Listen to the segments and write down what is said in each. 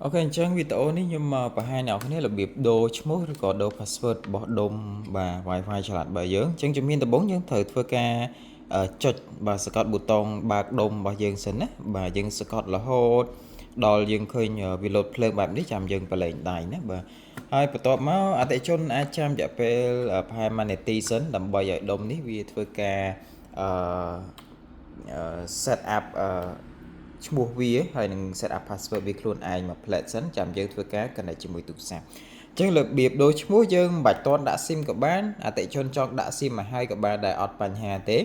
OK អញ្ចឹងវីដេអូនេះខ្ញុំមកបង្ហាញអ្នកនរគ្នារបៀបដូរឈ្មោះឬក៏ដូរ password របស់ដុំបាទ Wi-Fi ឆ្លាតរបស់យើងអញ្ចឹងជំហានដំបូងយើងត្រូវធ្វើការចុចបាទសង្កត់ប៊ូតុងបើកដុំរបស់យើងសិនណាបាទយើងសង្កត់រហូតដល់យើងឃើញវាលោតភ្លើងបែបនេះចាំយើងប្រឡែងដៃណាបាទហើយបន្ទាប់មកអតិថិជនអាចចាំរយៈពេលប្រហែល1នាទីសិនដើម្បីឲ្យដុំនេះវាធ្វើការអឺ set up ឈ្មោះវាហើយនឹង set up password វាខ្លួនឯងមួយផ្លែតសិនចាំយើងធ្វើការ connect ជាមួយទូរស័ព្ទអញ្ចឹងរបៀបដូរឈ្មោះយើងមិនបាច់តន់ដាក់ SIM ក៏បានអតិថិជនចង់ដាក់ SIM មកហើយក៏បានដែរអត់បញ្ហាទេ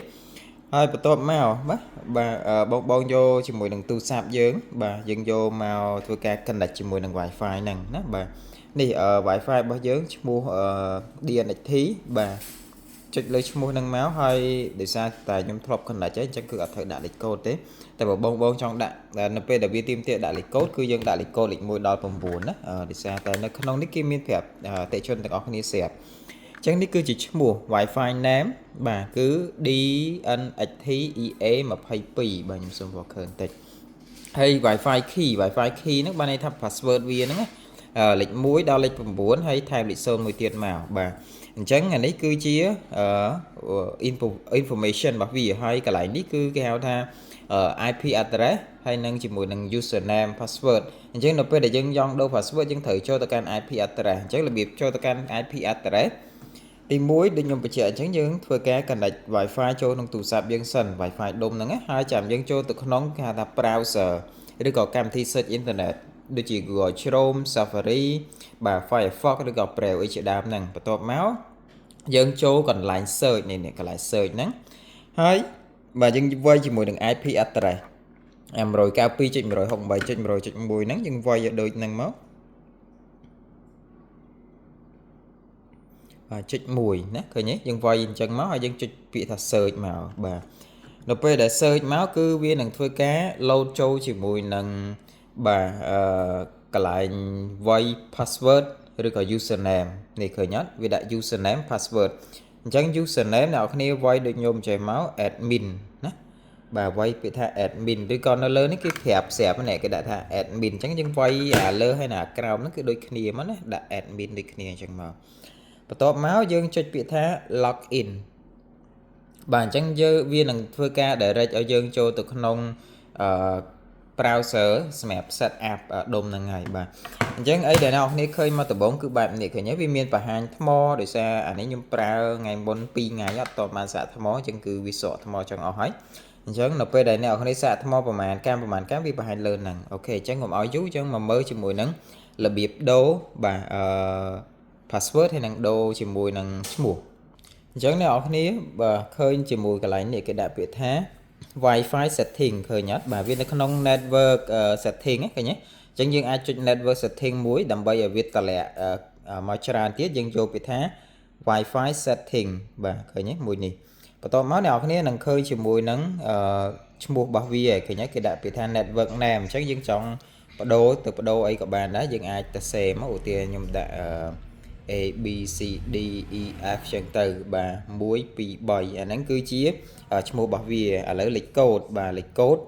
ហើយបន្ទាប់មកបាទបាទបងបងយកជាមួយនឹងទូរស័ព្ទយើងបាទយើងយកមកធ្វើការ connect ជាមួយនឹង Wi-Fi ហ្នឹងណាបាទនេះ Wi-Fi របស់យើងឈ្មោះ DNXT បាទចុចលើឈ្មោះហ្នឹងមកហើយដោយសារតែខ្ញុំធ្លាប់ connect ហើយអញ្ចឹងគឺអត់ត្រូវដាក់លេខកូដទេតែបើបងបងចង់ដាក់នៅពេលដែលវាទាមទារដាក់លេខកូដគឺយើងដាក់លេខកូដលេខ1ដល់9ណាដោយសារតែនៅក្នុងនេះគេមានប្រាប់អតិជនទាំងអស់គ្នាស្រាប់អញ្ចឹងនេះគឺជាឈ្មោះ Wi-Fi name បាទគឺ DNXTEA 22បាទខ្ញុំសូមវល់ឃើញបន្តិចហើយ Wi-Fi key Wi-Fi key ហ្នឹងបានន័យថា password វាហ្នឹងលេខ1ដល់លេខ9ហើយថែមលេខ0មួយទៀតមកបាទអញ្ចឹងអានេះគឺជា information របស់វាហើយកន្លែងនេះគឺគេហៅថា IP address ហើយនឹងជាមួយនឹង username password អញ្ចឹងនៅពេលដែលយើងយ៉ងដូរ password យើងត្រូវចូលទៅកាន់ IP address អញ្ចឹងរបៀបចូលទៅកាន់ IP address ទី1ដូចខ្ញុំបញ្ជាក់អញ្ចឹងយើងធ្វើការ connect Wi-Fi ចូលក្នុងទូរស័ព្ទយើងសិន Wi-Fi ដុំហ្នឹងហើយចាំយើងចូលទៅក្នុងគេហៅថា browser ឬក៏កម្មវិធី search internet ដូចជា Google Chrome, Safari បាទ Firefox ឬក៏ Brave អីជាដើមហ្នឹងបន្ទាប់មកយើងចូលកន្លែង search នេះកន្លែង search ហ្នឹងហើយបាទយើងវាយជាមួយនឹង IP address 192.168.100.1ហ្នឹងយើងវាយឲ្យដូចហ្នឹងមកបាទចុច1ណាឃើញទេយើងវាយអញ្ចឹងមកហើយយើងចុចពាក្យថា search មកបាទនៅពេលដែល search មកគឺវានឹងធ្វើការ load ចូលជាមួយនឹងបាទអឺកន្លែងវាយ password ឬក៏ username នេះឃើញអត់វាដាក់ username password អញ្ចឹង username អ្នកនរគ្នាវាយដូចខ្ញុំចេះមក admin ណាបាទវាយពាក្យថា admin ឬក៏នៅលើនេះគេប្រាប់ស្រាប់នេះគេដាក់ថា admin អញ្ចឹងយើងវាយអាលើហើយណាក្រោមហ្នឹងគឺដូចគ្នាមកណាដាក់ admin ដូចគ្នាអញ្ចឹងមកបន្ទាប់មកយើងចុចពាក្យថា log in បាទអញ្ចឹងយើងវានឹងធ្វើការ direct ឲ្យយើងចូលទៅក្នុងអឺ browser សម្រាប់ set up ដុំហ្នឹងហើយបាទអញ្ចឹងអីដែលអ្នកនរគ្នាឃើញមកដំបូងគឺបែបនេះឃើញទេវាមានបង្ហាញថ្មដោយសារអានេះខ្ញុំប្រើថ្ងៃមុន2ថ្ងៃអត់តបានសាកថ្មអញ្ចឹងគឺវាស្រកថ្មចង់អស់ហើយអញ្ចឹងនៅពេលដែលអ្នកនរគ្នាសាកថ្មប្រហែលកាមប្រហែលកាមវាបង្ហាញលើហ្នឹង OK អញ្ចឹងកុំឲ្យយូរអញ្ចឹងមកមើលជាមួយនឹងរបៀបដូរបាទអឺ password ហើយនឹងដូរជាមួយនឹងឈ្មោះអញ្ចឹងអ្នកនរគ្នាបាទឃើញជាមួយកន្លែងនេះគេដាក់ពាក្យថា Wi-Fi setting ឃើញអត់បាទវានៅក្នុង network setting ឃើញទេអញ្ចឹងយើងអាចចុច network setting មួយដើម្បីឲ្យវាតម្លាក់មកច្រើនទៀតយើងយកពាក្យថា Wi-Fi setting បាទឃើញទេមួយនេះបន្ទាប់មកអ្នកនរគ្នានឹងឃើញជាមួយនឹងឈ្មោះរបស់វាឃើញទេគេដាក់ពាក្យថា network name អញ្ចឹងយើងចង់បដូរទៅបដូរអីក៏បានដែរយើងអាចទៅសេមកឧទាហរណ៍ខ្ញុំដាក់ A B C D E F ចឹងទៅបាទ1 2 3អាហ្នឹងគឺជាឈ្មោះរបស់វាឥឡូវលេខកូដបាទលេខកូដ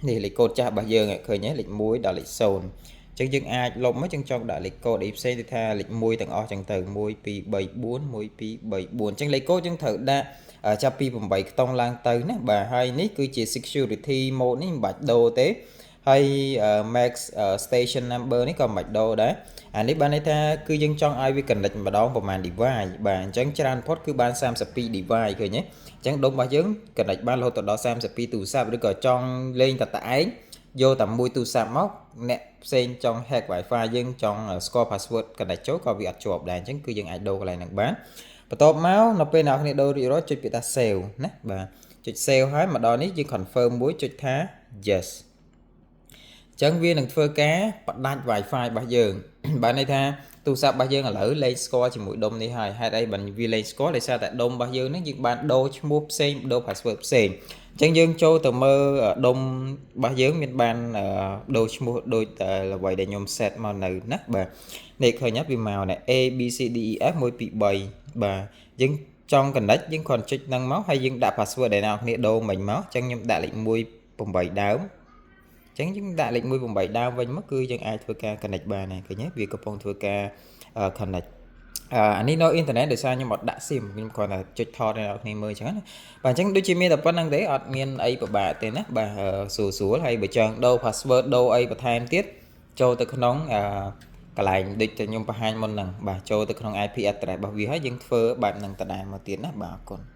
នេះលេខកូដចាស់របស់យើងឃើញទេលេខ1ដល់លេខ0អញ្ចឹងយើងអាចលុបមកចឹងចង់ដាក់លេខកូដអីផ្សេងទៅថាលេខ1ទាំងអស់ចឹងទៅ1 2 3 4 1 2 3 4អញ្ចឹងលេខកូដយើងត្រូវដាក់ចាប់ពី8ខ្ទង់ឡើងទៅណាបាទហើយនេះគឺជា security mode នេះមិនបាច់ដូរទេហើយ max station number នេះក៏មិនបាច់ដូរដែរអានេះបានន័យថាគឺយើងចង់ឲ្យវា connect ម្ដងប្រហែល device បាទអញ្ចឹងច្រើនផុតគឺបាន32 device ឃើញទេអញ្ចឹងដុំរបស់យើង connect បានរហូតដល់32ទូរស័ព្ទឬក៏ចង់លេងតែតែឯងយកតែមួយទូរស័ព្ទមកអ្នកផ្សេងចង់ hack Wi-Fi យើងចង់ស្គាល់ password connect ចូលក៏វាអត់ជាប់ដែរអញ្ចឹងគឺយើងអាចដូរកន្លែងហ្នឹងបានបន្ទាប់មកនៅពេលអ្នកនរគ្នាដូររួចរាល់ចុចពាក្យថា save ណាបាទចុច save ហើយមកដល់នេះយើង confirm មួយចុចថា yes អញ្ចឹងវានឹងធ្វើការផ្ដាច់ Wi-Fi របស់យើងបានន័យថាទូរស័ព្ទរបស់យើងឥឡូវលែងស្គាល់ជាមួយដុំនេះហើយហេតុអីបានវាលែងស្គាល់ដោយសារតែដុំរបស់យើងនេះយើងបានដូរឈ្មោះផ្សេងដូរ password ផ្សេងអញ្ចឹងយើងចូលទៅមើលដុំរបស់យើងមានបានដូរឈ្មោះដូចតែអ្វីដែលខ្ញុំ set មកនៅណាបាទនេះឃើញវាមកនេះ A B C D E F 1 2 3បាទយើងចង់ connect យើងគ្រាន់ចុចហ្នឹងមកហើយយើងដាក់ password ដែលអ្នកនរគ្នាដូរមិញមកអញ្ចឹងខ្ញុំដាក់លេខ1 8ដើម អញ្ចឹងយើងដាក់លេខ18ដើមវិញមកគឺយើងអាចធ្វើការ connect បានហើយឃើញទេវាកំពុងធ្វើការ connect អានេះនៅអ៊ីនធឺណិតដោយសារខ្ញុំអត់ដាក់ SIM ខ្ញុំគ្រាន់តែចុចថតឲ្យអ្នកនរគ្នាមើលអញ្ចឹងណាបាទអញ្ចឹងដូចជាមានតែប៉ុណ្្នឹងទេអត់មានអីពិបាកទេណាបាទស្រួលស្រួលហើយបើចង់ដូរ password ដូរអីបន្ថែមទៀតចូលទៅក្នុងអឺកន្លែងដូចតែខ្ញុំបង្ហាញមុនហ្នឹងបាទចូលទៅក្នុង IP address របស់វាហើយយើងធ្វើបែបហ្នឹងដដែលមកទៀតណាបាទអរគុណ។